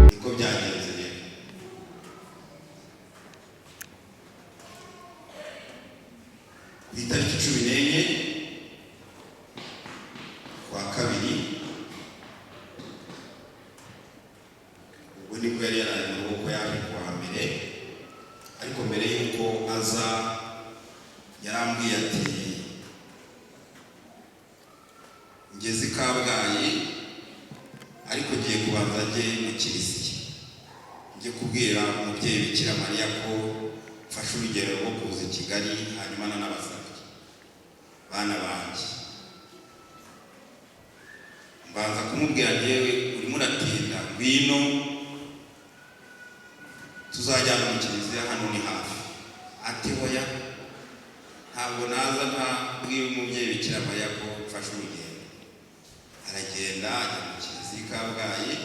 Niko byagenze rero. Ku itariki 14 kwa kabiri, ubwo nibwo yari yaraye mu rugo, ko yaje kuwa mbere. Ariko mbere y'uko aza yarambwiye ati: "Ngeze i Kabgayi, ariko ngiye kubanza njye mu kiliziya, njye kubwira umubyeyi Bikira Mariya ko mfashe urugendo rwo kuza i Kigali, hanyuma nanabasabye bana banjye." Mbanza kumubwira: "Yewe, urimo uratinda, ngwino tuzajyana mu kiliziya, hano ni hafi." Ati: "Hoya, ntabwo naza ntabwira umubyeyi Bikira Mariya ko mfashe urugendo." Aragenda ajya mu kiliziya i Kabgayi.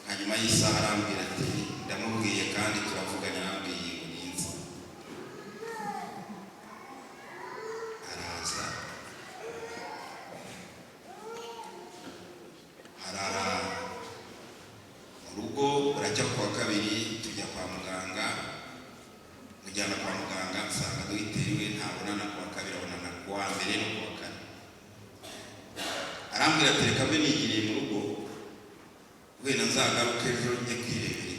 Hanyuma y'isaha arambwira ati: "Ndamubwiye kandi turavuganye, arambwiye ngo ninze." Araza, arara mu rugo. Buracya kuwa kabiri tujya kwa muganga, mujyana kwa muganga, nsanga dogiteri we ntabonana kuwa kabiri, abonana kuwa mbere no kuwa kane. Arambwira ati: "Reka mbe nigiriye mu rugo, wenda nzagaruke ejo njye kwirebera."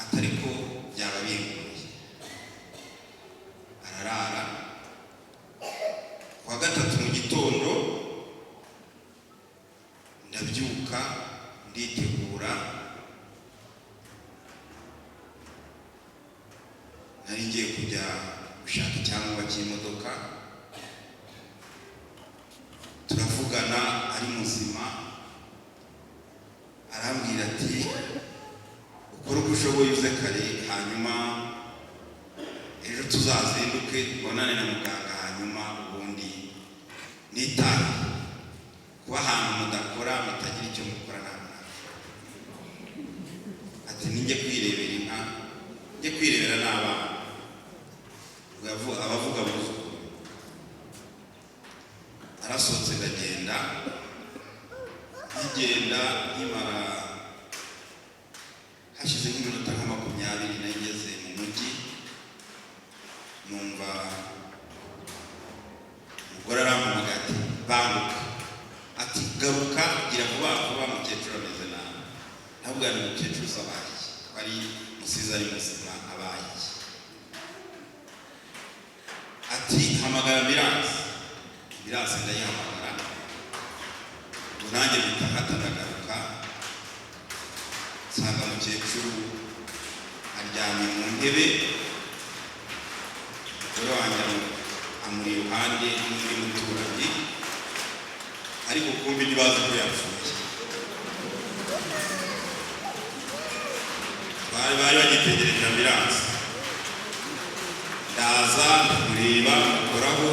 Atari ko byaba bingoye. Ararara. Kuwa gatatu mu gitondo ndabyuka, nditegura. Nari ngiye kujya gushaka icyangombwa cy'imodoka. Turavugana ari muzima, arambwira ati: "Ukore uko ushoboye uze kare, hanyuma ejo tuzazinduke tubonane na muganga, hanyuma ubundi nitahe. Kuba ahantu mudakora, mutagira icyo mukora, ntabwo nabishobora." Ati: "Ninjye kwirebera inka, njye kwirebera n'abana." Abavuga abuzukuru. Arasohotse, ndagenda. Nkigenda, nkimara, hashize nk'iminota nka 20 nari ngeze mu mujyi, numva umugore arampamagaye ati: "Banguka," ati: "Garuka, gira vuba vuba, mukecuru ameze nabi." Ntabwo ni umukecuru usa, abaye iki? Ko ari musize ari muzima, abaye iki? Ati: "Hamagara ambulance." Ambulance ndayihamagara, ubwo nanjye mpita nkata, ndagaruka, nsanga mukecuru aryamye mu ntebe, umugore wanjye amuri iruhande n'undi muturanyi, ariko kumbi ntibazi ko yapfuye. Bari bagitegereje ambulance. Ndaza, ndamureba, mukoraho,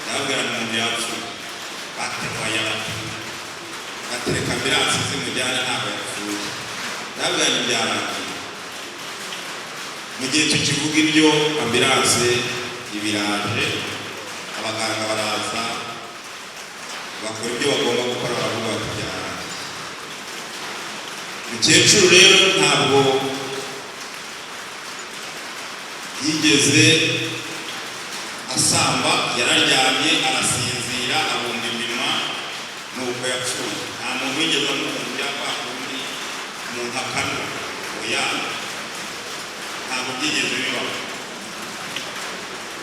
ndababwira ngo umuntu yapfuye. Batewaye, batereka ambulance zimujyana, ntabwo yapfuye. Ndababwira ngo byarangiye. Mu gihe tukivuga ibyo, ambulance ibiraje, abaganga baraza, bakora ibyo bagomba gukora, baravuga bati: "Byarangiye." Mukecuru rero ntabwo yigeze asamba, yararyamye arasinzira, abumba iminwa, nuko yapfuye. Nta muntu wigeze amuhumbya kwa kundi umuntu akanwa, oya, ntabwo byigeze bibaho.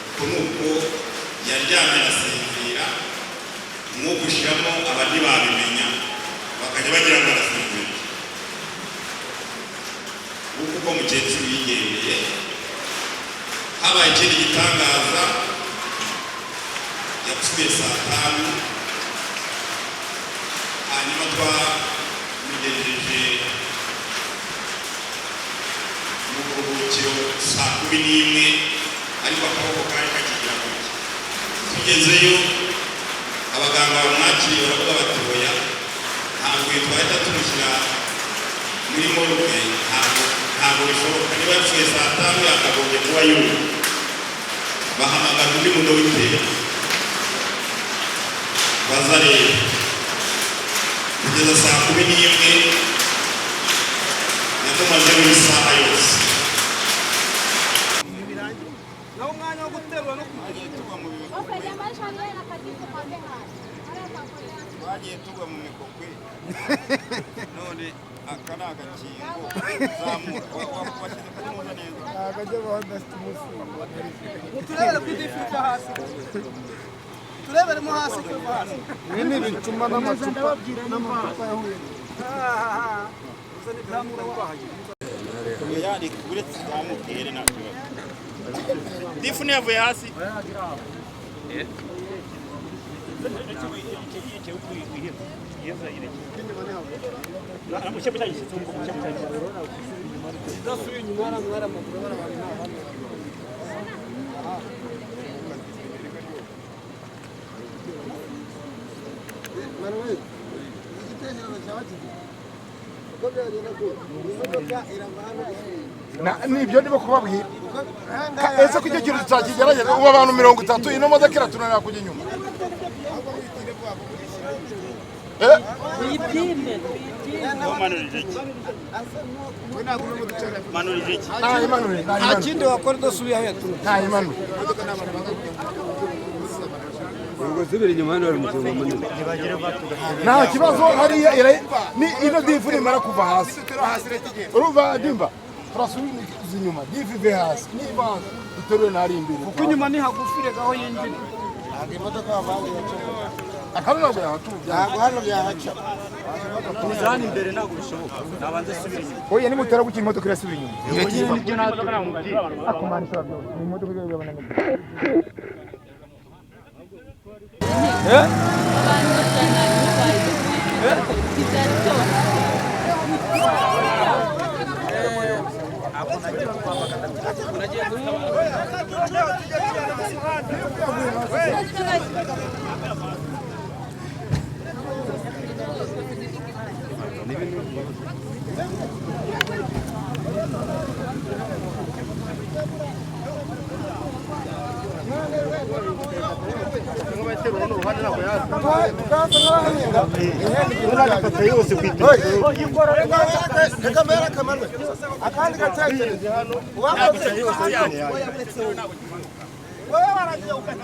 Uko ni uko yaryamye arasinzira, umwuka ushiramo, aba ntibabimenya, bakajya bagira ngo arasinzira. Nguko uko mukecuru yigendeye. Habaye ikindi gitangaza, yapfuye saa 5, hanyuma twamugejeje mu buruhukiro saa 11, ariko akaboko kari kakigira gutya. Tugezeyo, abaganga bamwakiriye baravuga bati: "Oya, ntabwo uyu twahita tumushyira muri morgue, ntabwo bishoboka. Niba yapfuye saa 5, yakagombye kuba yumye." Bahamagara undi mudogiteri, baza rero kugeza saa 11, yamumazeho isaha yose. Naho umwanya wo guterura no Twagiye tugwa mu mikokwe, none aka ni agakingo. Zamura, washyize karimuza neza. Turebere kuri diff ijya hasi, tureberemo hasi, kuva hasi. Ibi ni ibicuma n'amacupa yahuye. Oya, uretse zamukere, nta kibazo. Diff ntiyavuye hasi. Udasubiye inyuma haramwara amaguru barabantu nta hano. Manuel, igitekerezo cyawe kigira uko byagenda kose, imodoka irava hano isubira. Nibyo ndimo kubabwira. Ese ko icyo kintu tutakigerageza? Ubu abantu 30, ino modoka iratunanira kujya inyuma. Eh, Manurije iki? Manurije iki? Ntayimanure. Nta Ntayimanure. kindi wakora udasubiye aho yaturutse. Ntayimanure. Ubwo subira inyuma, hano hari umurongo munini. Nta kibazo, hariya ni ino diff nimara kuva hasi, urumva dimba, turasubiza inyuma, diff ive hasi, niba hasi duterure ntari imbere. Kuko inyuma ni hagufi, reka aho yinjira. Ntabwo imodoka bavanze iraca. Akano ntabwo yahatubya. Ntabwo hano byahaca. Kuzana imbere ntabwo bishoboka, nabanza asubira inyuma. Oya, nimutera gukina imodoka irasubira inyuma. Nibyo natwe. Akumana ishobora byose ni imodoka irabona. Abantu batanu byari byose. Reka mbere akamanwe akandi gatekerezo uwakoze. Wowe waragiye ukata,